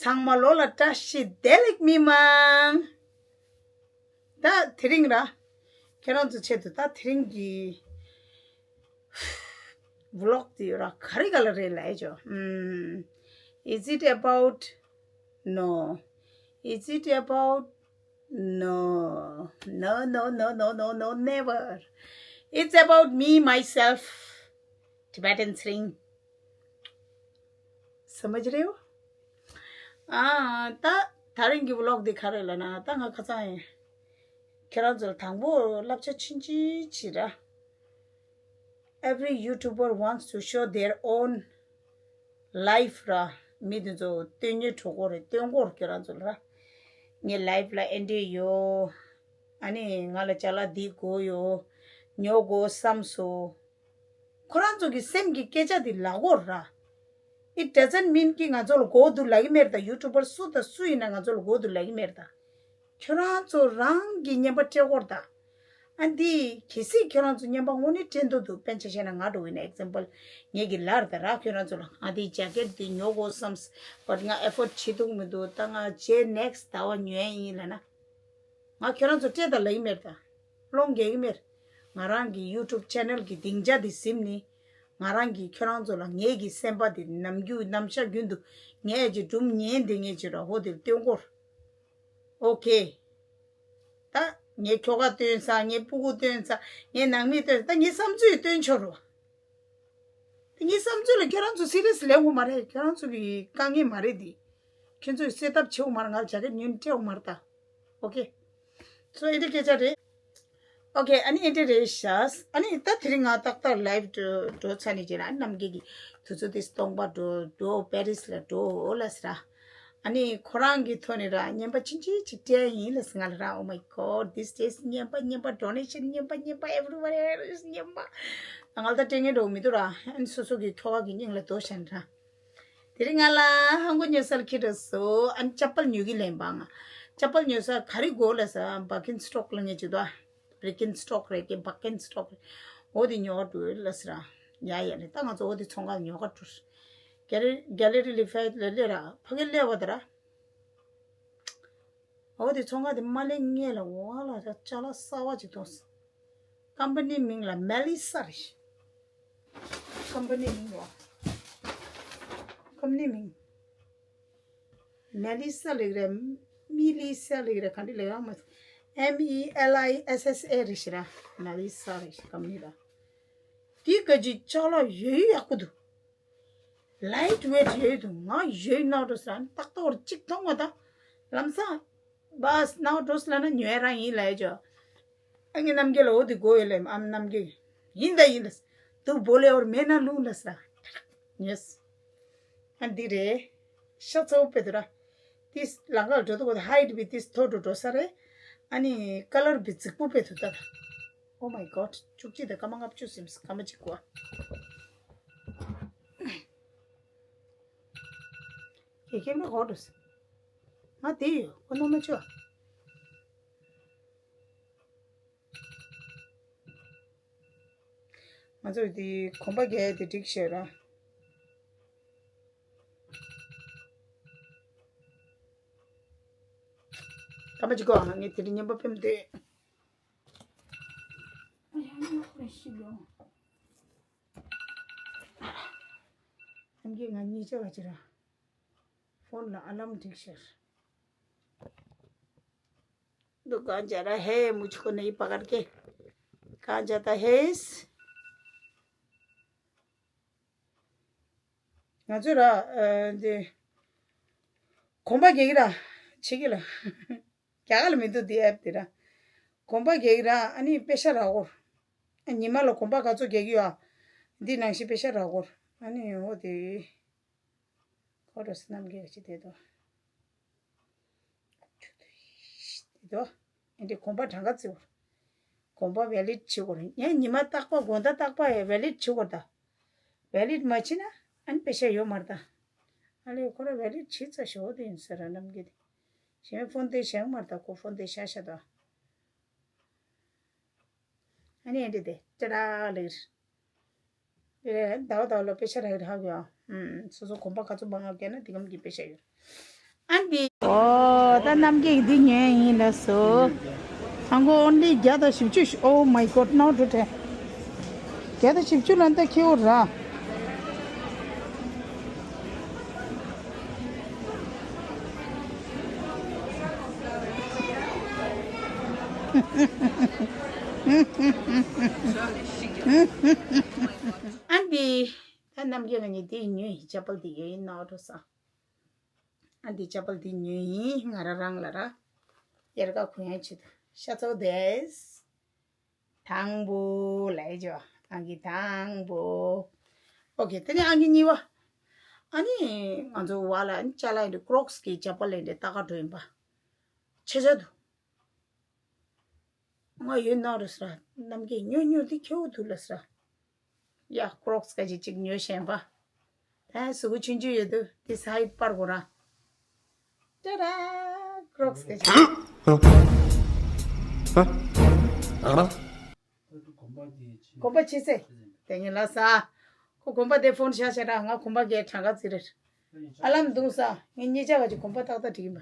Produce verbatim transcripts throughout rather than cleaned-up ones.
དང་མ་ལོ་ལ་བཀྲ་ཤིས་བདེ་ལེགས་མི་མང་། ད་དེ་རིང་ར། ཁྱེད་རང་ཚོ་ཆེད་དུ་ད་དེ་རིང་གི་ཝི་ལོག་དེ་ར་ག་རེ་ག་ལ་རེད་ལབ་ཡ་ཅོ། ཨམ། Is it about? No. Is it about? No. No, no, no, no, no, no, never. It's about me, myself. Tibetan Sling. समझ रहे हो? ཨ། ད་ད་རིང་གི་ཝི་ལོག་འདི་ག་རེ་ལབ་ན། ད་ང་ཁ་སང་ཡིན། ཁྱེད་རང་ཚོར་དང་པོ་བསླབ་བྱ་ཆུང་ཆུང་ཅིག་ར། Every YouTuber wants to show their own life ར། མི་དེ་ཚོ་སྟོན་ཉེ་གྲོགས་པོ་རེད། སྟོན་གོ་ར་ཁྱེད་རང་ཚོ་ལ་ར། ངའི་ལའིབ་ལ་ཨེ་འདྲས་ཡོད། ཨ་ནི་ང་ལ་ཅ་ལག་འདི་དགོས་ཡོད། ཉོ་དགོས་བསམ་སོང་། ཁོ་རང་ཚོ་གི་སེམས་ཀྱི་སྐད་ཆ་འདི་ལབ་དགོས་ར། It doesn't mean ཀི་ང་ཚོ་ལ་དགོས་འདུག་ལབ་ཀྱི་མེད་ད། ཡུ་ཊུབ་པར་སུ་དང་སུ་ཡིན་ན་ང་ཚོ་ལ་དགོས་འདུག་ལབ་ཀྱི་མེད་ད། ཁྱོད་རང་ཚོ་རང་གི་རྔན་པ་སྤྲད་དགོས་ར་ད། ཨ་འདི་གལ་སྲིད་ཁྱོད་རང་ཚོ་རྔན་པ་དངོས་གནས་སྤྲད་འདོད་འདུག་དཔེར་ན་ཆ་བཞག་ན་ང་འདྲ་བོ་ཡིན་ན། ཨེག་ཛམ་པལ་ངེད་ཀྱི་ལར་ད་ར། ཁྱོད་རང་ཚོ་ལ་ང་འདི་ཇེ་ཀེཊ་འདི་ཉོ་དགོས་བསམ། བཊ་ང་ཨེ་ཕོཌ་བྱེད་ཐུབ་མི་འདུག་ད་ང་རྗེས་ནེག་སི་ཊི་ཟླ་བ་ཉོ་ཡ་ཡིན་ལབ་ན། ང་ཁྱོད་རང་ཚོ་སྤྲད་ད་ལབ་ཀྱི་མེད་ད། སློང་རྒྱག་གི་མེད། ང་རང་གི་ཡུ་ཊུབ་ཆེ་ནལ་གྱི་སྡིངས་ཆ་འདི་ཟིན་ནི། ང་རང་གིས་ཁྱོད་རང་ཚོ་ལ་ངེད་ཀྱི་སེམས་པ་འདི་ནམ་རྒྱུན་ནམ་ཞག་རྒྱུན་དུ་ངས་ཀྱི་སྒྲུང་ཉན་འདི་ངས་ཀྱི་ར་ཧོ་འདིར་སྟོན་གོ་ར། ཨོ་ཁེ། ད་ངས་ཁྱོ་ག་སྟོན་ཚར། ངས་སྤུ་གུ་སྟོན་ཚར། ངས་ནང་མི་སྟོན་ཚར། ད་ངའི་བསམ་ཚུལ་སྟོན་ཆོག་ར། དེ་ངའི་བསམ་ཚུལ་ལ་ཁྱོད་རང་ཚོ་སི་རི་ཡས་ལེན་དགོས་མ་རེད། ཁྱོད་རང་ཚོ་གི་དཀའ་ངལ་མ་རེད་དེ། ཁྱོད་ཚོས་སེ་ཊབ་བྱེད་དགོས་མ་རེད། ང་ལ་ཇེ་ཀེཊ་ཉོས་ནས་སྤྲད་དགོས་མ་རེད་ད། ཨོ་ཁེ། སོ་ཨེ་འདྲ་སྐད་ཆ་རེད། ཨོ་ཁེ། ཨ་ནི་ཨེ་འདྲ་རེད་ཤག་ཨ་ནི་ད་དེ་རིང་ང་ཏག་ཏག་ལའིབ་འགྲོ་འགྲོ་ཚར་ནས་རྗེས་ལ། ཨ་ནི་རྣམ་རྒྱལ་གྱིས་དུས་ཚོད་དེ་སྟོང་པ་འགྲོ་འགྲོ་པེ་རིས་ལ་འགྲོ་ལབ་ཟེར། ཨ་ནི་ཁོ་རང་གི་ཐོག་ནས་ར་རྔན་པ་ཆུང་ཆུང་ཅིག་སྤྲད་ཡིན་ལབ་ཟེར་ང་ལ་ར། Oh my God, these days རྔན་པ་རྔན་པ་donation རྔན་པ་རྔན་པ་everywhere is རྔན་པ། ང་ལ་ད་སྤྲད་མཁན་འགྲོ་མི་འདུག་ར། ཨ་ནི་སོ་སོ་གི་ཁྱོ་ག་གི་སྙིང་ལ་རྡོ་བཤད་ར། དེ་རིང་ང་ལ་ཧང་གོ་ཉོ་སར་ཁྱེར་འགྲོ་སོང་། ཨ་ནི་ཅ་པལ་ཉོ་གི་ལེན་པ་ང་། ཅ་པལ་ཉོ་ས་ག་རེ་དགོས་ལབ་ས། བྷར་ཀིན་སི་ཊོག་ལབ་མཁན་ཅིག་འདུག་ཨ། བྷར་ཀིན་སི་ཊོག་རེད་ཀི། བྷར་ཀིན་སི་ཊོག་རེད། འོ་དེ་ཉོ་ག་འགྲོ་ལབ་ཟེར་ར། ཡ་ཡ་ལེ། ད་ང་ཚོ་འོ་དེ་ཚོང་ཁང་ཉོ་ག་འགྲོ། གེ་ལེ་གེ་ལེ་རི་ལི་ཕེ་ལ་སླེབས་ར། ཕ་གི་སླེབས་པ་ད་ར། འོ་དེ་ཚོང་ཁང་དེ་མ་སླེབས་སྔོན་ལ་འོ་ལ་ཅ་ལག་གསར་པ་ཅིག་མཐོང་སོང་། ཀམ་པ་ནི་མིང་ལ་མེ་ལི་ས་རེད། ཀམ་པ་ནི་མིང་ལ། ཀམ་པ་ནི་མིང་། མེ་ལི་ས་ལབ་རེད། མི་ལི་ས་ལབ་རེད། ག་འདྲ་ལབ་ཡོད་མ། M E L I S S A རེད་ཤག་ར། མེ་ལི་ས་རེད་ཤག་ཀམ་པ་ནི་ར། དེ་ག་ཅིག་ཅ་ལག་ཡོད་ཡག་པོ་འདུག་ལའིཊ་ཝེཊ་ཡོད་འདུག་ང་ཡོད་ནོ་འགྲོ་ཟེར། ཨ་ནི་ཏག་ཏག་བར་གཅིག་མཐོང་བ་དང་། ལམ་སང་བཱས་ནོ་འགྲོ་ཟེར་ལབ་ན་ཉོ་ཡ་རང་ཡིན་ལབ་ཡ་ཅོ། ཨ་ངའི་རྣམ་རྒྱལ་ལ་འོ་དེ་དགོས་ཡོད་ལབ། ཨ་མ་རྣམ་རྒྱལ་ཡིན་ད་ཡིན་ལབ། དུ་བོ་ལེ་འོར་མེ་ན་ལུང་ལབ་ཟེར། ཉོས། ཨ་འདི་རེད། ཤ་ཚ་བོ་དཔེ་འདུག་ར། ཏིས་ལང་ཀར་འགྲོ་དུས་ཧའིཊ་བི་ཏིས་མཐོ་རུ་འགྲོ་ས་རེད། ཨ་ནི་ཀ་ལར་བི་རྫིག་པོ་དཔེ་འདུག་ད། Oh my God, བཅུ་གཅིག་དང་སྐར་མ་ལྔ་བཅུ་ཟིན། སྐར་མ་གཅིག་གོ། ཀེ་ཀེ་མ་གོ་འགྲོ་ས། ང་དེ་ཡོད་ཁོ་ན་མ་ཆོ། ང་ཚོས་དེ་གོམ་པ་རྒྱག་ཡས་དེ་འགྲིག་ཤག་ར། སྐར་མ་གཅིག་གོ། ངས་དེ་རིང་རྔན་པ་ཕེབས་འདུག་ཨ་ཡ་ཡ་ཁོ་རེ་ཤི་ལོ། ཨ་མ་གིས་ང་གཉིས་ཆ་ག་ཅི་ར། ཕོན་ལ་ཨ་ལམ་འགྲིག་ཤག दुकान जा रहा है मुझको नहीं पकड़ के। कहाँ जाता है इस? ང་ཚོས་ར། ཨ། འདི་གོམ་པ་རྒྱག་གི་ར། ཆེ་གི་ལ། རྒྱ་གར་ལ་མི་འདུག་འདི་ཨེབ་དེ་ར། གོམ་པ་རྒྱག་གི་ར། ཨ་ནི་པེ་ཤ་རག་གོ། ཨ། ཉི་མ་ལ་གོམ་པ་ག་ཚོད་རྒྱག་གི་ཡོད་ཨ། འདི་ནང་བཞིན་པེ་ཤ་རག་གོ། ཨ་ནི་འོ་དེ། ཁོ་རོ་སི་རྣམ་རྒྱལ་གྱི་དེ་དོ། དེ་དོ། ཨེ་འདྲའི་གོམ་པ་གྲངས་ཀ་བརྩི་བར། གོམ་པ་ཝེ་ལིཌ་བྱེད་དགོས་རེད། ངས་ཉི་མ་རྟག་པ་དགོང་དག་རྟག་པ་ཝེ་ལིཌ་བྱེད་དགོས་ད། ཝེ་ལིཌ་མ་བྱེད་ན་ཨ་ནི་པེ་ཤ་ཡོད་མ་རེད་ད། ཨ་ལས་ཁོ་ར་ཝེ་ལིཌ་བྱེད་ཚར་ཞོག་དེ་ཡིན་ས་ར་རྣམ་རྒྱལ་དེ། གཞན་ཕོན་དེ་བཞེངས་མ་རེད་ད། ཁོ་ཕོན་དེ་ཤ་ཤ་ད། ཨ་ནི་ཨེ་འདྲ་དེ་ཏྲ་ལེར། ཨེ་ཟླ་བ་ཟླ་བ་ལ་པེ་ཤ་རག་རག་ཡོད། ཨུམ། སོ་སོ་གོམ་པ་ག་ཚོད་མང་ང་བརྒལ་ན་དེ་གམ་གྱི་པེ་ཤ་ཡོད། ཨ་འདི། ཨོ། ད་རྣམ་རྒྱལ་གྱིས་འདི་ཉོས་ཡིན་ལགས་སོ། ཨང་ཀོ་only བརྒྱ་དང་བཞི་བཅུ། Oh my God, no to ten. བརྒྱ་དང་བཞི་བཅུ་ལ་འདི་ཁེ་པོ་ར། ཨ་འདི། ད་རྣམ་རྒྱལ་ང་གཉིས་འདི་ཉོས་ཡིན། ཅ་པལ་འདི་ཡོད་ཡིན་ནོ་འགྲོ་ས། ཨ་འདི་ཅ་པལ་འདི་ཉོས་ཡིན། ང་རང་རང་ལ་ར། དབྱར་ཁ་གོན་ཡག་ཆེད་དུ། ཤ་ཚ་བོ་དེས། དང་པོ་ལས་ཇོ། ཨང་ཀི་དང་པོ། ཨོ་ཁེ། དེ་ནས་ཨང་ཀི་གཉིས་པ། ཨ་ནི་ང་ཚོ་བ་ལ་ཨ་ནི་ཅ་ལག་ཡིན་འདྲ། ཀོ་རོག་སི་གི་ཅ་པལ་ཡིན་འདྲ། ལྟ་ག་འགྲོ་ཡིན་པ། ཆེ་ཆེ་འདུག་ང་ཡོད་ནོ་རེད་ཟེར། རྣམ་རྒྱལ་ཉོ་ཉོ་འདི་ཁེ་པོ་འདུག་ལགས་ཟེར། ཡ། ཀོ་རོག་སི་ཁ་ཅིག་ཅིག་ཉོས་ཤེས་པ། ད་གཟུགས་པོ་ཆུང་ཆུང་ཡོད་དུས་འདི་སའིཌ་པར་གོ་ར། ཏྲ་ར། ཀོ་རོག་སི་ཁ་ཅིག་ཨ་ར། གོམ་པ་ཆེ་ཚེ། དེ་ངས་ལ་ས། ཁོ་གོམ་པ་དེ་ཕོན་ཤ་ཤ་ར། ང་གོམ་པ་གའི་གྲངས་ཀ་ཙི་རེད། ཨ་ལམ་འདུག་ས། ངས་གཉིས་ཆ་བ་ཅིག་གོམ་པ་ཏག་ཏག་འགྲིག་ཡིན་པ།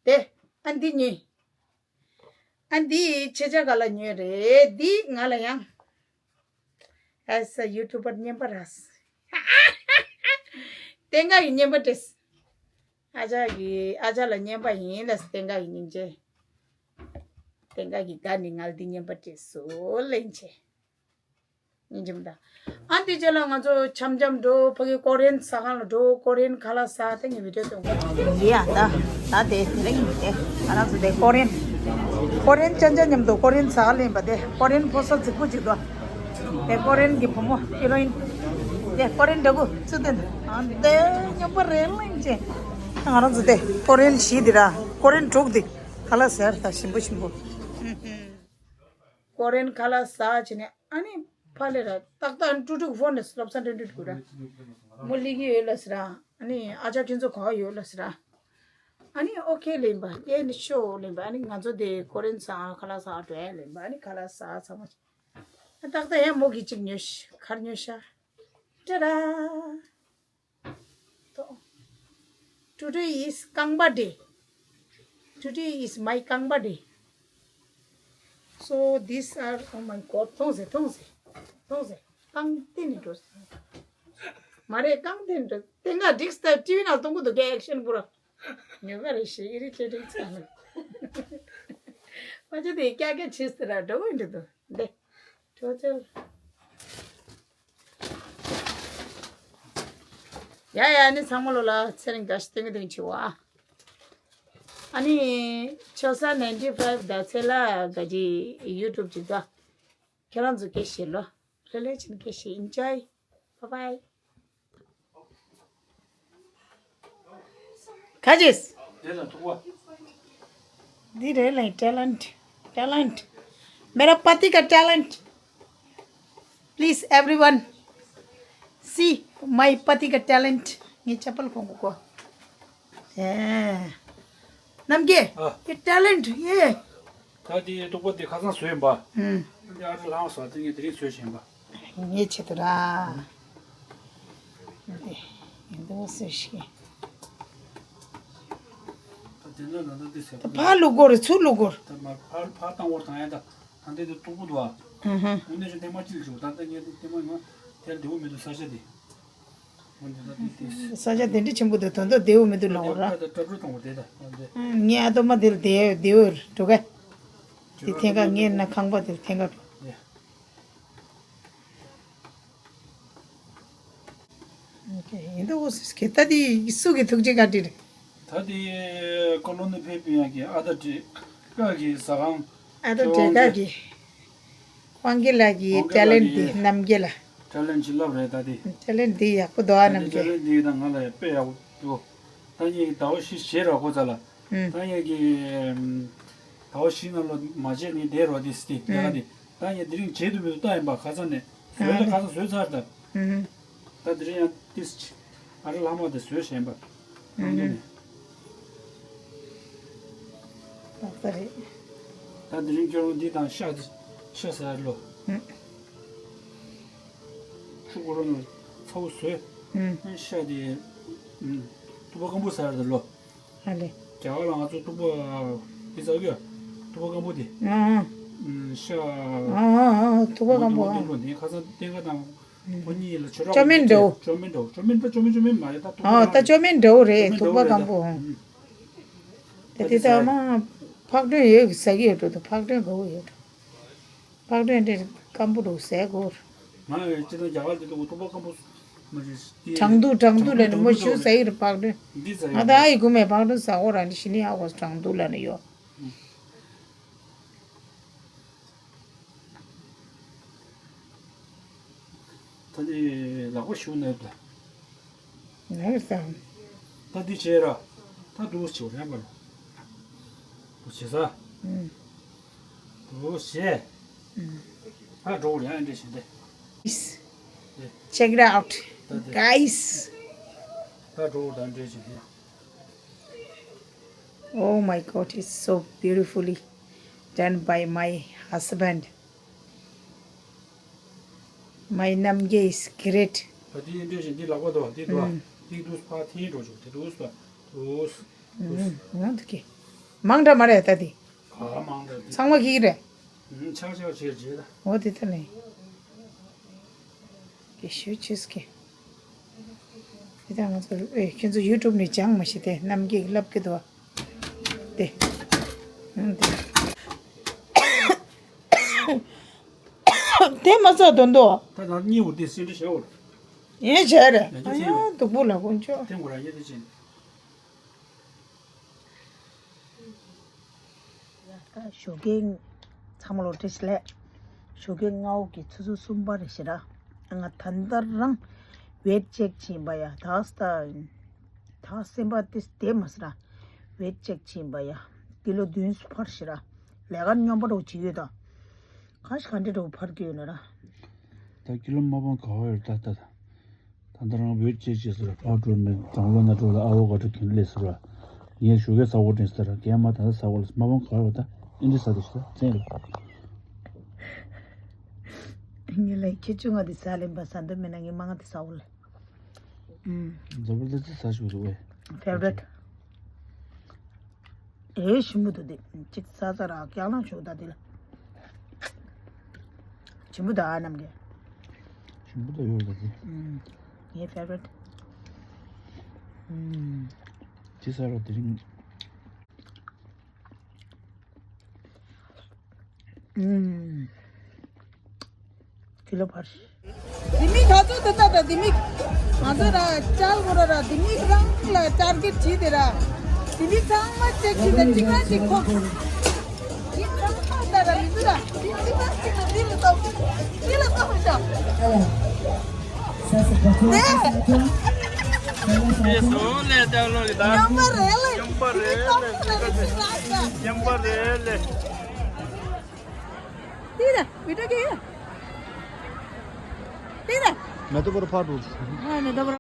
དེ། ཨ་འདི་གཉིས། ཨ་འདི་ཁྱེད་ཅག་ག་ལ་ཉོས་རེད། འདི་ང་ལ་ཡང་། ཨ་ས་ཡུ་ཊུབ་པར་རྔན་པ་ར། བསྟན་དགའ་ཡི་རྔན་པ་སྤྲད། ཨ་ཅག་གི་ཨ་ཅག་ལ་རྔན་པ་ཡིན་ལ། བསྟན་དགའ་ཡི་སྙིང་རྗེ། བསྟན་དགའ་གི་དགའ་ནི་ང་ལ་འདི་རྔན་པ་སྤྲད་སོང་། ལེན་ཆེ། སྙིང་རྗེ་མོ་ད། ཨ་འདི་རྗེས་ལ་ང་ཚོ་འཆམ་འཆམ་འགྲོ། ཕ་གི་ཀོ་རེན་ཟ་ཁང་ལ་འགྲོ། ཀོ་རེན་ཁ་ལག་ཟ། དེ་ངས་བི་ཌིའོ་བཏང་གི་ཡིན། ཡ་ད། ད་དེ་དེ་རིང་དེ་ང་རང་ཚོ་དེ་ཀོ་རེན། ཀོ་རེན་ཅན་ཅན་མཉམ་དུ་ཀོ་རེན་ཟ་ག་ལེན་པ། དེ་ཀོ་རེན་ཕོ་གསར་རྫིག་པོ་ཅིག་འདུག་དེ་ཀོ་རེན་གྱི་བུ་མོ་ཧི་རོ་ཨིན། དེ་ཀོ་རེན་འདྲ་པོ་ཚུལ་དེ་འདུག་ཨ་དེ་མཉམ་པོ་རེད། ལེན་ཅེ། ང་རང་ཚོ་དེ་ཀོ་རེན་བཞི་འདི་ར། ཀོ་རེན་དྲུག་འདི་ཁ་ལག་ཟེར་ད་ཞིམ་པོ་ཞིམ་པོ། ཀོ་རེན་ཁ་ལག་ཟ་བྱས་ནས། ཨ་ནི་ཕ་ལེ་ར་ཏག་ཏག་ཀྲུ་ཀྲུ་གི་ཕོན་ནས་བསླབ་ས་ཀྲུ་ཀྲུ་གུ་ར། མོ་ལི་གི་ཡོད་ལ་ཟེར་ར། ཨ་ནི་ཨ་ཅག་ཁྱེད་ཚོ་ག་ཡོད་ལ་ཟེར་ར། ཨ་ནི་ཨོ་ཁེ་ལེན་པ། ཡེ་ནི་ཤོ་ལེན་པ། ཨ་ནི་ང་ཚོ་དེ་ཀོ་རེན་ཟ་ཁ་ལག་ཟ་འགྲོ་ཡ་ལེན་པ། ཨ་ནི་ཁ་ལག་ཟ་ཚང་མ། ཨ་ཏག་ཏག་ཡ་མོ་གི་གཅིག་ཉོས་ཤ། གར་ཉོས་ཤ། ཏྲ་ར། Today is རྐང་པ་day. Today is my རྐང་པ་day. So these are, oh my God, མཐོང་ཟེ། མཐོང་ཟེ། མཐོང་ཟེ། རྐང་སྟེང་ནས་འགྲོ་ཟེ། མ་རེད། རྐང་སྟེང་ནས་འགྲོ། སྟེང་ང་འགྲིག་སྟེ་ཊི་ཝི་ནང་གཏོང་གི་འདུག་གས། ཨེག་ཤན་པུ་ར། ཉོ་ག་རེ་ཞིག་ཨི་རི་ཅེ་ཊིང་ཚ་ནི། ཕ་ཆེ་དེ་ཀྱ་ཀྱ་བྱེད་ཟེར་ར། འགྲོ་འོས་འདྲི་འདུག་འདི། ཁྱོད་ཚོ། ཡ་ཡ། ཨ་ནི་ཚང་མ་ལོ་ལ་ཚེ་རིང་དགའ་བཞིན་སྟོན་གི་དེ་བྱེད་བ། ཨ་ནི་ཆོལ་ས་ninety five ཟླ་ཚེས་ལ་ག་ཅི་ཡུ་ཊུབ་ཅིག་ད། ཁྱེད་རང་ཚོ་སྐད་ཤེས་ལོ། ལྷོད་ལྷོད་བྱས་ནས་སྐད་ཤེས། Enjoy. Bye bye. ག་ཅིས། དེ་ལ་ཐུག་པ། འདི་རེད་ལ། talent, talent. मेरा पति का talent. Please everyone, see my पति का talent. ངའི་ཅ་པལ་གོན་གོ་གོ། ཨེ། རྣམ་རྒྱལ། ཨ། ཡེ་talent ཡེ། ད་དེ་ཐུག་པ་དེ་ཁ་སང་བཟོས་ཡིན་པ། ཨུམ། འདི་ཨ་ཅག་ལྷ་མོ་ཟ་དེ་ངས་དེ་རིང་བཟོས་བཞིན་པ། ངའི་ཆེད་དུ་ར། འདི་འདི་བཟོས་ཤིག་ད་དེ་ན་ན་ད་འདི་ཟེར། ད་ཕར་བླུག་དགོས་རེད། ཚུར་བླུག་དགོས་རེད། ད་མ་ཕར་ཕར་བཏང་བར་བཏང་ཡ། ད་ད་འདི་དེ་སྟུག་པོ་འདུག་ཨ། ཨུ་ཧུ། དངོས་གནས་ཆུ་ཐེངས་མ་གཅིག་ལ་བྱུག་ད་ལྟ་ངས་འདི་ཐེངས་མ་ཡོང་དེ་ལ་བདེ་བོ་མི་འདུག་ས་ཆ་འདི། འོན་ཏེ་ད་འདི་དེ། ས་ཆ་དེ་འདྲ་ཆེན་པོ་འདུག་དོན་དག་བདེ་བོ་མི་འདུག་ལབ་དགོས་ར། ད་ལྟ་གྲབས་གྲབས་བཏང་བ་དེ་ད་འོན་ཏེ། ངས་ཨ་ཏོ་མ་དེ་ལ་བདེ་བདེ་བོ་འགྲོ་ག་དེ་ཐེངས་ཀ་ངས་ན་ཁང་པ་དེ་ལ་ཐེངས་ཀ་འགྲོ། ཡ། ཡིན་ད། འོ་ཟེར་གི་ད་དེ་སུ་གི་ཐུགས་རྗེ་བཀའ་དྲིན་རེད། ད་དེ་ཀོ་ལོ་ནི་ཕེ་པི་ཡ་གི་ཨ་ད་ཏྲེ་ཀ་གི་ཟ་ཁང་། ཨ་ད་ཏྲེ་ཀ་གི་དབང་གི་ལགས་ཀྱི་ཊེ་ལེན་ཊི་དེ་རྣམ་རྒྱལ་ལ། ཊེ་ལེན་ཊི་ཅིག་ལབ་རེད་ད་དེ། ཊེ་ལེན་ཊི་དེ་ཡག་པོ་འདུག་ཨ། ད་རྣམ་དེ་ཊེ་རྒྱལ། ལེན་ཊི་དེ་ད་ང་ལ་ཡ་དཔེ་ཡག་པོ་འདུག་ད་ངས་ཟླ་བ་བཞི་བྱས་ར་ཁོ་ཚ་ལ། ཨུམ། ད་ངས་ཀྱི་ཟླ་བ་བཞི་ནང་ལ་མ་བྱས་ནས་བསྡད་རོགས་དེ་སི་ཏི་ལས་ཀ་དེ། ད་ངས་དེ་རིང་བྱེད་དུ་མི་འདུག་ལྟ་ཡིན་པ། ཁ་སང་ནས་བཟོས་ད་ཨ་ཁ་སང་བཟོས་ཚར་ད། ཨུམ། ད་དེ་རིང་ཡང་ཏིས་ཅི་ཨ་རི་ལྷག་མ་དེ་བཟོས་བཞིན་པ། ཨུམ། ནང་དུ་ནས། ཏག་ཏག་རེད། ད་དེ་རིང་ཁྱོད་རང་འདི་དང་ཤ་ཤ་ཟ་ཡ་ལོ། ཨུམ། ཆུ་ཁོ་རང་ཚ་བོ་བཟོས། ཨུམ། ཤ་དེ་ཨུམ་ཐུག་པ་སྐམ་པོ་ཟ་ཡ་དེ་ལོ། ཨ་ལེ། རྒྱ་གར་ལ་ང་ཚོ་ཐུག་པ་དེ་ཟ་གི་ཐུག་པ་སྐམ་པོ་དེ། ཨ་ཨ། ཤ། ཨ་ཨ་ཨ། ཐུག་པ་སྐམ་པོ། ཨ། ཐུག་པ་སྐམ་པོ་དེ་ཁ་སང་བསྟན་ཁ་དང་ཁོ་གཉིས་ལ་ཆུ་རགས་ཅོ་མིན་འདྲ་བོ། ཅོ་མིན་འདྲ་བོ། ཅོ་མིན་པ་ཅོ་མིན་ཅོ་མིན་མ་རེད་ད། ཐུག་པ། ཨ་ད་ཅོ་མིན་འདྲ་བོ་རེད། ཐུག་པ་སྐམ་པོ། ཨ། དེ་དེ་ད་མ་ཕག་གྲོན་ཡོད་གི་ཟ་གི་ཡོད་འགྲོ། ད་ཕག་གྲོན་དགའ་བོ་ཡོད་འགྲོ། ཕག་གྲོན་དེ་སྐམ་པོ་འདུག་ཟས་གོ། ང་ཡི་ཅི་ད་རྒྱ་གར་དེ་དུ་ཐུག་པ་སྐམ་པོ་མ་རེད། དྲང་དུ་དྲང་དུ་ལ་ནི་མོ་ཞུ་ཟ་ཡི་རེད་ཕག་གྲོན། འདི་ཟ་ཡི་ང་ད་ཨ་ཡི་གུ་མེ་ཕག་གྲོན་ཟ་གོ་ར་ནི་ཤི་ནི་ཨ་གོ་དྲང་དུ་ལ་ནི་ཡོད། ད་འདི་ལག་པ་ཞུ་ནས་ད། ནས་ད། ད་འདི་བྱས་ར། ད་འདུག་བྱེད་རན་པ་ལ། འདུག་བྱེད་ས། ཨུམ། འདུག་བྱེད། ཨུམ། ད་འགྲོ་རན་འདྲེ་བྱེད་དེ། Check it out, guys. ད་འགྲོ་ད་འདྲེ་བྱེད་དེ། Oh my God, it's so beautifully done by my husband. My Namgay is great. ད་དེ་འདྲ་ཞིག་འདི་ལག་པ་དོ་འདི་དོ། ཨུམ། འདི་དུས་ཕ་ཐིན་འགྲོ་ཆོག་དེ་དུས་ཕ་དུས། ཨུམ། འོ་འདུག་གི། མང་འདྲ་མ་རེད་ད་དེ། ག་མང་འདྲ་དེ། ཚང་མ་གི་རེད། ཨུམ། ཆག་ཆག་བྱེད་བྱེད་ད། འོ་དེ་ད་ལེ། གི་ཞུ་ཆེས་གི། དེ་ད་ང་ཚོ་ཨེ་ཁྱོད་ཚོ་ཡུ་ཊུབ་ནས་སྦྱང་མ་ཤེས་ཏེ་རྣམ་རྒྱལ་གྱིས་ལབ་གི་འདུག་བ། དེ། ཨང་དེ། དེ་མ་ཚད་དོན་དོ། ད་ད་གཉིས་འུར་དེ་སེ་འདྲ་བྱ་འུར། ཡིན་བྱས་རེད། ཡང་ཅི་ཨ་ཡ་སེ་སྡུག་པོ་ལ་དཀོན་མཆོག་དེ་འུར་ཡ་དེ་ཅི། ད་ཞོགས་ཀས་ཚང་མ་ལོ་བཀྲ་ཤིས་བདེ་ལེགས། ཞོགས་ཀས་སྔ་པོ་གི་ཆུ་ཚོད་གསུམ་པ་རེད་ཤག་ར། ང་ད་ལྟ་རང་ཝེཊ་ཅེག་བྱེད་པ་ཡ་ད་ས་ད་སེམས་པ་དེ་བདེ་མ་སོང་ར། ཝེཊ་ཅེག་བྱེད་པ་ཡ་ཀི་ལོ་བདུན་ཙམ་འཕར་ཤག་ར། ལས་ཀ་སྙོམས་པ་འདྲ་བོ་བྱེད་ཡོད་ད། ག་ཞིག་ག་འདྲ་འདྲ་བོ་འཕར་གྱི་ཡོད་ན་ར། ད་ཀི་ལོ་མ་པང་ག་བ་ཡོད་ད་ད་ད། ད་ལྟ་རང་བོད་སྤྱི་སྤྱི་ཟེར་བ་ཕར་འགྲོ་མི་གྲང་ལོ་ན་འགྲོ་ལ་ཨ་བོ་ག་འགྲོ་གིན་ལས་ཟེར་བ། ངས་ཞོགས་ཀས་ཟ་བོ་དྲན་ཟེར་ར་རྒན་མ་ད་ལྟ་ཟ་བོ་ལ་མ་བང་ག་བ་ད་ཨིན་དྲི་ཟ་དེ་ཞིག་ད་བཙན་རེད། ངས་ལས་ཁྱེད་ཆུང་ང་དེ་ཟ་ལེན་པ་ཟ་འདོད་མེད་ན་ངས་མ་ང་དེ་ཟ་བོ་ལ། ཨུམ། འཛམ་བུ་ལ་དེ་ཟ་ཞུ་རུ་བས། ཕེ་ཝ་རེཊ། ཨེ་ཞིམ་པོ་འདུག་དེ་གཅིག་ཟ་ས་ར་སྐྱག་ལང་ཞོག་ད་དེ་ལ། ཞིམ་པོ་ད་ཨ་རྣམ་རྒྱལ། ཞིམ་པོ་ད་ཡོད་རེད་དེ། ངའི་ཕེ་ཝ་རེཊ། ཅི་ཟ་ར་དེ་རིང་། ཨུམ། ཁྱི་ལོ་ཕར། དེ་མིག་ག་ཚོད་དེ་ལྟ་ད་དེ་མིག་ང་ཚོ་ར་ཅལ་གོ་ར་ར་དེ་མིག་རང་ལ་ཊར་གེཊ་བྱས་ཏེ་ར། དེ་མིག་ཚང་མ་ཅེག་བྱས་ད་གཅིག་རང་གཅིག་ཁོ། དེ་ཚང་མ་ལྟ་ར་མི་འདུག་ར་དེ་གཅིག་རང་གཅིག་ལ་དེ་ལ་ལྟོས། དེ་ལ་ལྟོས་ཤག་དེ་སོ་ལས་ལྟ་ལོ་ཡི་ད། ཡོང་པ་རེད་ལེ། ཡོང་པ་རེད་ལེ། ཡོང་པ་རེད་ལེ། དེ་ལ་བི་ཏྲ་གི་དེ་ལ། མེ་ཏོག་པོར་ཕར་འགྲོ། ཨ་མེ་ཏོག་པོར།